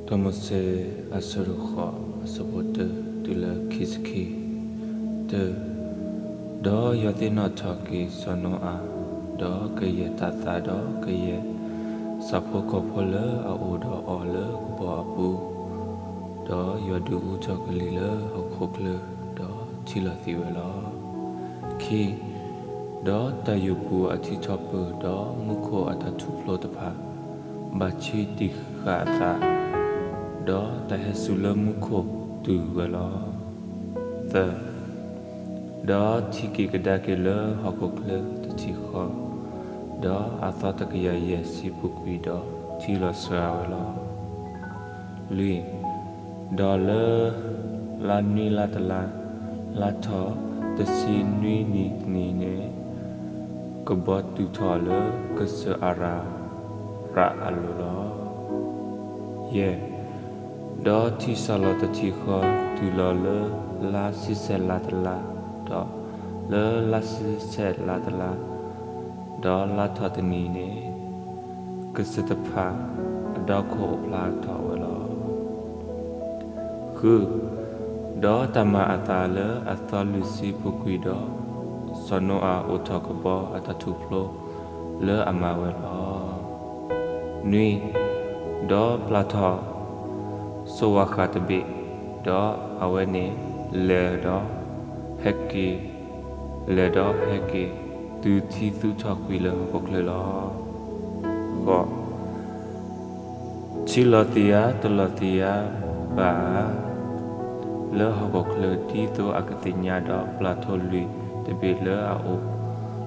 စီၤမိၤၡ့ အဆၢဒိၣ်ဃိး အဆၢဖိတၢ တုၤလၢခံဆံခံ. တၢ, ဒီးယွၤသ့ၣ်နီၣ်ထီၣ်က့ၤစီၤနိအၤ, ဒီးကယဲၢ်တၤသၣ်, ဒီးကယဲၢ်ဆၣ်ဖိကီၢ်ဖိလၢအအိၣ်ဒီးအီၤလၢကဘီအပူၤ, ဒီးယွၤဒုးအူထီၣ်ကလံၤလၢဟီၣ်ခိၣ်ချၢ, ဒီးထံလီၤသံဝဲလီၤ. ခံ, ဒီးတၢ်ယိာ်ပူၤအထံထီၣ်ပၢၢ်, ဒီးမူခိၣ်အတၢ်ထူၣ်ဖျိတဖၣ် ဘၣ်ဆံးတံာ်ဃာ်အသး, ဒီးတၢ်ဟဲစူၤလၢမူခိၣ်တုၤဝဲလီၤ. သၢ, ဒီးထံက့ၤကဒါက့ၤလၢဟီၣ်ခိၣ်ချၢတထံၣ်ဃီ, ဒီးအသီတကယၤယဲၢ်ဆံပူၤကွံာ်ဒီးထံလီၤစှၤဝဲလီၤ. လွံၢ်, ဒီးလၢလါနွံလါတလါ, လါထီၣ်တဆံနွံနံၤတနံၤန့ၣ်, ကဘီတုၤထီၣ်လၢကစၢၢ်အၤရၤရးအလိၤလီၤ. ယဲၢ်, ဒီးထံစၢ်လီၤတထံၣ်ဃီတုၤလီၤလၢလါဆံဆဲၣ်လါတလါ, ဒီးလၢလါဆံဆဲၣ်လါတလါ, ဒီးလါထီၣ်တနံၤန့ၣ်, ကစၢၢ်တဖၣ်အဒီခိၣ်အိၣ်ဖျါထီၣ်ဝဲလီၤ. ဃု, ဒီးတၢ်မၤအသးလၢအသီလွံၢ်ဆံပူၤကွံာ်ဒီး, စီၤနိအၤအိၣ်ထီၣ်ကဘီအတၢ်ထူၣ်ဖျိလၢအမၤဝဲလီၤ. နွံ, ဒီးပျၢ်ထီၣ်စိဝါဃၢ်တဘ့ၣ်, ဒီးအဝဲန့ၣ်လဲၤဒီးဟဲက့ၤ, လဲၤဒီးဟဲက့ၤ, တုၤထံသူၣ်ထီၣ်ကွံာ်လၢဟီၣ်ခိၣ်ချၢလီၤ. ဃိး, ထံလီၤသံဧါ, တလီၤသံဧါဘၣ်ဧါ, လၢဟီၣ်ခိၣ်ချၢဒ်သိးအကသ့ၣ်ညါဒီးပျၢ်ထိၣ်လွံၢ်တဘ့ၣ်လၢအအိၣ်လီၤ. ခွံ,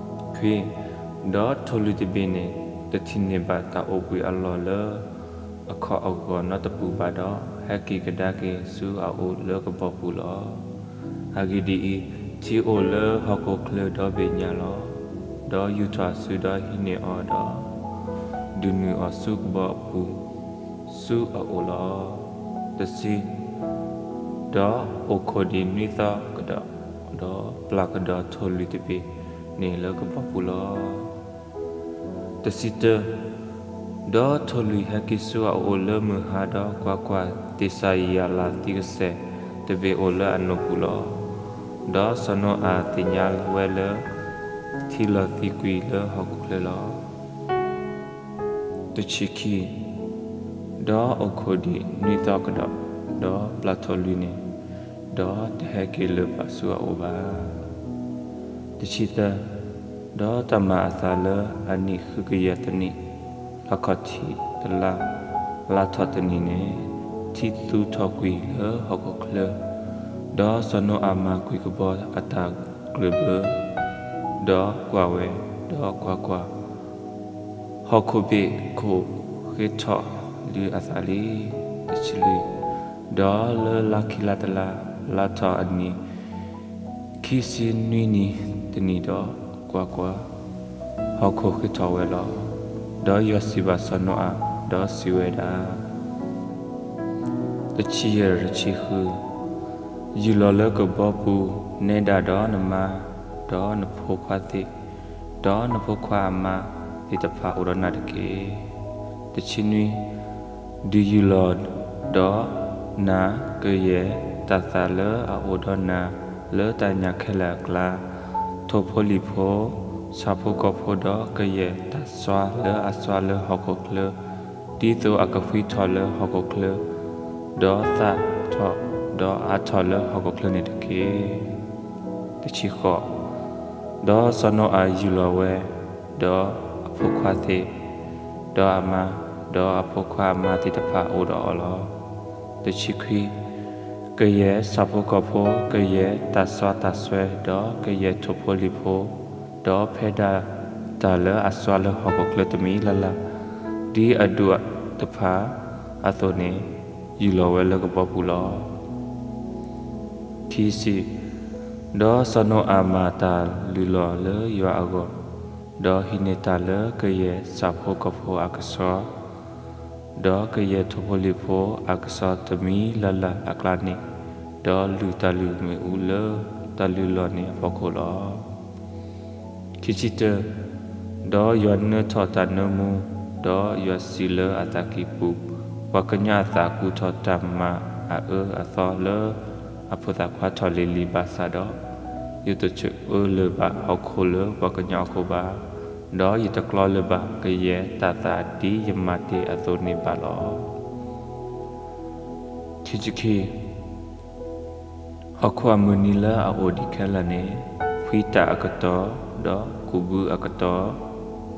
ဒီးထိၣ်လွံၢ်တဘ့ၣ်န့ၣ်, တထံၣ်န့ၢ်ဘၣ်တၢ်အိၣ်ဘှံးအလီၢ်လၢအခီၣ်အဂီၤနီတပူၤဘၣ်ဒီး, ဟဲက့ၤကဒါက့ၤဆူအအိၣ်လၢကဘီပူၤလီၤ. အဂ့ၢ်ဒ်အံၤ, ထံအိၣ်လၢဟီၣ်ခိၣ်ချၢဒီဘ့ၣ်ညါလီၤ. ဒီးယူာ်ထီၣ်အစုဒီးဟံးန့ၢ်အီၤဒီး, ဒုးနုာ်အီၤဆူကဘီအပူၤ, ဆူအအိၣ်လီၤ. တဆံ, ဒီးအိၣ်ခိၣ်ဒံးနွံသီကဒီး, ဒီးပျၢ်ကဒီးထိၣ်လွံၢ်တဘ့ၣ်န့ၣ်လၢကဘီပူၤလီၤ. တဆံတၢ, ဒီးထိၣ်လွံၢ်ဟဲက့ၤဆူအအိၣ်လၢမုၢ်ဟါဒီးကွၢ်ကွၢ်, သ့ၣ်စၤယၤလးသံကစဲာ်တဘ့ၣ်အိၣ်လၢအနိၣ်ပူၤလီၤ. ဒီးစီၤနိအၤသ့ၣ်ညါဝဲလၢထံလီၤသံကွံာ်လၢဟီၣ်ခိၣ်ချၢလီၤ. တဆံခံ, ဒီးအိၣ်ခိၣ်ဒံးနွံသီကဒီး, ဒီးပျၢ်ထိၣ်လွံၢ်န့ၣ်, ဒီးတဟဲက့ၤလၢၤဘၣ်ဆူအအိၣ်ဘၣ်. တဆံသၢ, ဒီးတၢ်မၤအသးလၢအနံၣ်ဃုကယၤတနံၣ်, လါခီၣ်ထံးတလါ, လါထီၣ်တနံၤန့ၣ်, ထံသူၣ်ထီၣ်ကွံာ်လၢဟီၣ်ခိၣ်ချၢ, ဒီးစီၤနိအၤမၤကွံာ်ကဘီအတၢ်ကျၢၢ်ဘၢ, ဒီးကွၢ်ဝဲ, ဒီးကွၢ်ကွၢ်, ဟီၣ်ခိၣ်ဘ့ၣ်ခိၣ်ဃ့ထီၣ်လၢအသးလံ. တဆံလွံၢ်, ဒီးလၢလါခံလါတလါ, လါထီၣ်အနံၤခံဆံနွံနံၤတနံၤဒီး, ကွၢ်ကွၢ်, ဟီၣ်ခိၣ်ဃ့ထီၣ်ဝဲလီၤ. ဒီးယွၤစံးဘၣ်စီၤနိအၤ, ဒီးစံးဝဲဒၣ်, တဆံယဲၢ်, တဆံဃု, ယူၢ်လီၤလၢကဘီပူၤ, နဲဒၣ်ဒီးနမါ, ဒီးနဖိခွါသ့ၣ်, ဒီးနဖိခွါအမါသ့ၣ်တဖၣ်အိၣ်ဒီးနၤတက့ၢ်. တဆံနွံ, ဒုးယူၢ်လီၤဒီးနၤကယဲၢ်တၤသၣ်လၢအအိၣ်ဒီးနၤလၢတၢ်ညၣ်ခဲလၢာ်အကျါ, ထိၣ်ဖိလံၣ်ဖိ, ဆၣ်ဖိကီၢ်ဖိ, ဒီးကယဲၢ်တၢ်စွါလၢအစွါလၢဟီၣ်ခိၣ်ချၢ, ဒ်သိးအကဖှံထီၣ်လၢဟီၣ်ခိၣ်ချၢ, ဒီးသၣ်ထီၣ်ဒီးအါထီၣ်လၢဟီၣ်ခိၣ်ချၢန့ၣ်တက့ၢ်. တဆံဃိး, ဒီးစီၤနိအၤယူၢ်လီၤဝဲ, ဒီးအဖိခွါသ့ၣ်, ဒီးအမါ, ဒီးအဖိခွါအမါသ့ၣ်တဖၣ်အိၣ်ဒီးအီၤလီၤ. တဆံခွံ, ကယဲၢ်ဆၣ်ဖိကီၢ်ဖိ, ကယဲၢ်တၢ်စွါတၢ်စွဲ, ဒီးကယဲၢ်ထိၣ်ဖိလံၣ်ဖိ, ဒီးဖဲဒၣ်တၢ်လၢအစွါလၢဟီၣ်ခိၣ်ချၢတမံၤလၢ်လၢ်, ဒ်အဒူၣ်တဖၣ်အသိးန့ၣ်, ယူၢ်လီၤဝဲလၢကဘီပူၤလီၤ. ခံဆံ, ဒီးစီၤနိအၤမၤတၢ်လုၢ်လီၢ်လၢယွၤအဂီၢ်, ဒီးဟံးန့ၢ်တၢ်လၢကယဲၢ်ဆၣ်ဖိကီၢ်ဖိအကဆှီ, ဒီးကယဲၢ်ထိၣ်ဖိလံၣ်ဖိအကဆှီတမံၤလၢ်လၢ်အကျါန့ၣ်, ဒီးလုၢ်တၢ်လုၢ်မ့ၣ်အူလၢတၢ်လုၢ်လီၢ်န့ၣ်အဖီခိၣ်လီၤ. ခံဆံတၢ, ဒီးယွၤနၢထီၣ်တၢ်နၢမူ, ဒီးယွၤစံးလၢအသးကံၢ်ပူၤ, ပှၤကညီအသးကူၣ်ထီၣ်တၢ်မၤအအၢအသီလၢအဖိသၣ်ခွါထီၣ်လံၤလံၤဘၣ်ဆၣ်ဒီး, ယတဆၢအၢလၢၤဘၣ်ဟီၣ်ခိၣ်လၢပှၤကညီအခိၣ်ဘၣ်, ဒီးယတကျီလၢၤဘၣ်ကယဲၢ်တၢ်သးဒ်ယမၤတ့ၢ်အသိးန့ၣ်ဘၣ်လီၤ. ခံဆံခံ, ဟီၣ်ခိၣ်အမုၢ်နံၤလၢအအိၣ်ဒံးခဲလၢာ်န့ၣ်, ဖှံတၢ်အကတီၢ်, ဒီးကူးဘုအကတီၢ်,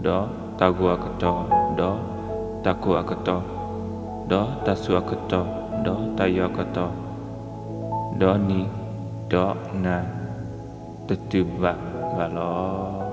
ဒီးတၢ်ဂိၢ်အကတီၢ်, ဒီးတၢ်ကိၢ်အကတီၢ်, ဒီးတၢ်ဆူၣ်အကတီၢ်, ဒီးတၢ်ယီၢ်အကတီၢ်, ဒီးနံၤ, ဒီးနၤ, တတုၤဘၣ်ဘၣ်လီၤ.